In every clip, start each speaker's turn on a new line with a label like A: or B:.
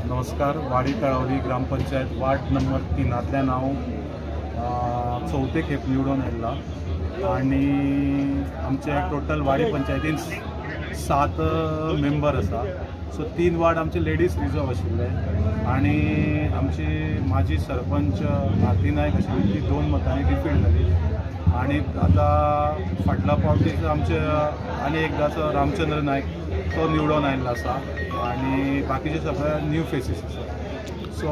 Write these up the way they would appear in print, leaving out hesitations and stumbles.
A: नमस्कार. वाडी Talavali gram panchayat ward number 3तल्यान हांव चवथे खेप निवडून आयला आनी आमचे टोटल वाडी पंचायतीन 7 मेंबर आसा. सो 3 वार्ड आमचे लेडीज रिजर्व आशिल्ले आनी आमची माजी सरपंच भारती नायक आशिल्ली ती 2 मतांनी डिफीट जाली आनी आतां फाटल्या फावटी आमचे आनी एकदांचो रामचंद्र नायक तो निवडून आयिल्लो आसा आनी बाकीचे सगळे न्यू फेसीस आसा. सो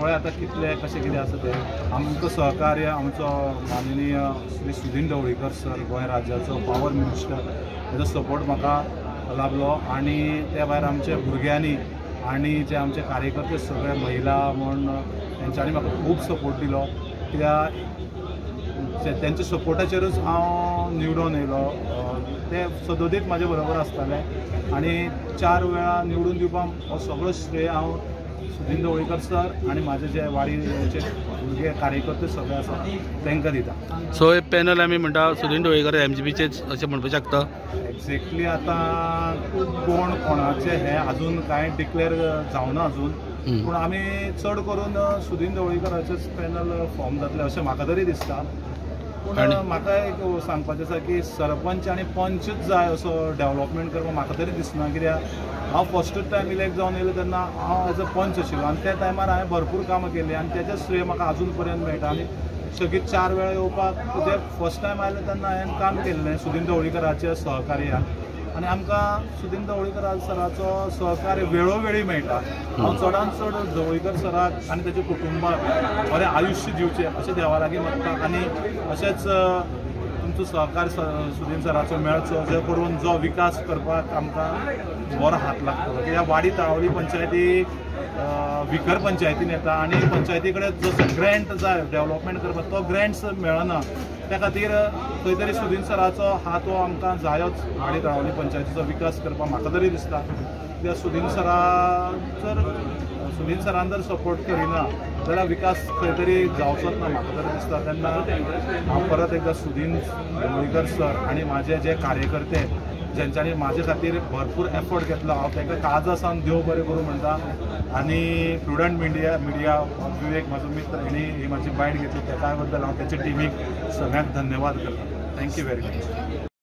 A: पळय आतां कितले कशें कितें आसा तें. आमकां सहकार्य आमचो माननीय श्री सुदीन ढवळीकर सर, गोंय राज्याचो पावर मिनिस्टर, हेजो सपोर्ट म्हाका लाभलो आनी त्या भायर आमच्या भुरग्यांनी आनी जे आमचे कार्यकर्ते सगळे महिला म्हूण तेंच्यांनी म्हाका खूब सपोर्ट दिलो, कित्याक तेंच्या सपोर्टाचेरूच हांव निवडून येयलो. ते सदोदीत म्हाजे बरोबर आसताले आनी 4 वेळा निवडून दिवपाक हो सगळो श्रेय हांव सुदीन ढवळीकर सर आनी म्हाजे जे वाडीचे भुरगे कार्यकर्ते सगळे आसा तांकां दिता.
B: सो हे पॅनल आमी म्हणटा सुदीन ढवळीकर एमजीपीचेच अशें म्हणपाक शकता.
A: एक्झॅक्टली आतां कोण कोणाचें हें अजून कांय डिक्लेर जावना अजून, पूण आमी चड करून सुदीन ढवळीकराचेच पॅनल फॉर्म जातलें अशें म्हाका तरी दिसता. पूण म्हाका एक सांगपाचें आसा की सरपंच आनी पंचच जाय असो डेवलपमेंट करपाक म्हाका तरी दिसना, कित्याक हांव फर्स्ट टायम इलेक्ट जावन येयलें तेन्ना हांव एज अ पंच आशिल्लो आनी त्या टायमार हांवें भरपूर कामां केलीं आनी तेजें श्रेय म्हाका आजून पर्यंत मेळटा. आनी सगळीं 4 वेळा येवपाक जे फर्स्ट टायम आयलें तेन्ना हांवें काम केल्लें सुदीन ढवळीकराच्या सहकार्यान आनी आमकां सुदीन ढवळीकर सराचो सहकार्य वेळोवेळी मेळटा. हांव चडान चड ढवळीकर सराक आनी तेच्या कुटुंबाक बरें आयुश्य दिवचें अशें देवा लागीं मागता आनी अशेंच तुमचो सहकार सुदीन सराचो मेळचो, जे करून जो विकास करपाक आमकां बरो हात लागतलो. कित्याक वाडी तळावली पंचायती विकर पंचायतीन येता आनी पंचायती कडेन जसो ग्रँट जाय डेवलपमेंट करपाक तो ग्रँट्स मेळना, त्या खातीर खंय तरी सुदीन सराचो हात हो आमकां जायोच वाडी तळावली पंचायतीचो विकास करपाक म्हाका तरी दिसता. कित्याक सुदीन सरान जर सपोर्ट करिना जाल्यार विकास खंय तरी जावचोच ना म्हाका तरी दिसता. तेन्ना हांव परत एकदां सुदीन ढवळीकर सर आनी म्हाजे जे कार्यकर्ते जेंच्यांनी म्हाजे खातीर भरपूर एफर्ट घेतलो हांव तांकां काळजा सावन देव बरें करूं म्हणटा. आनी प्रुडंट मिडिया विवेक म्हाजो मित्र हेणी ही म्हाजी बायट घेतली, तेका बद्दल हांव तेच्या टिमीक सगळ्यांक धन्यवाद करता. Thank you very much.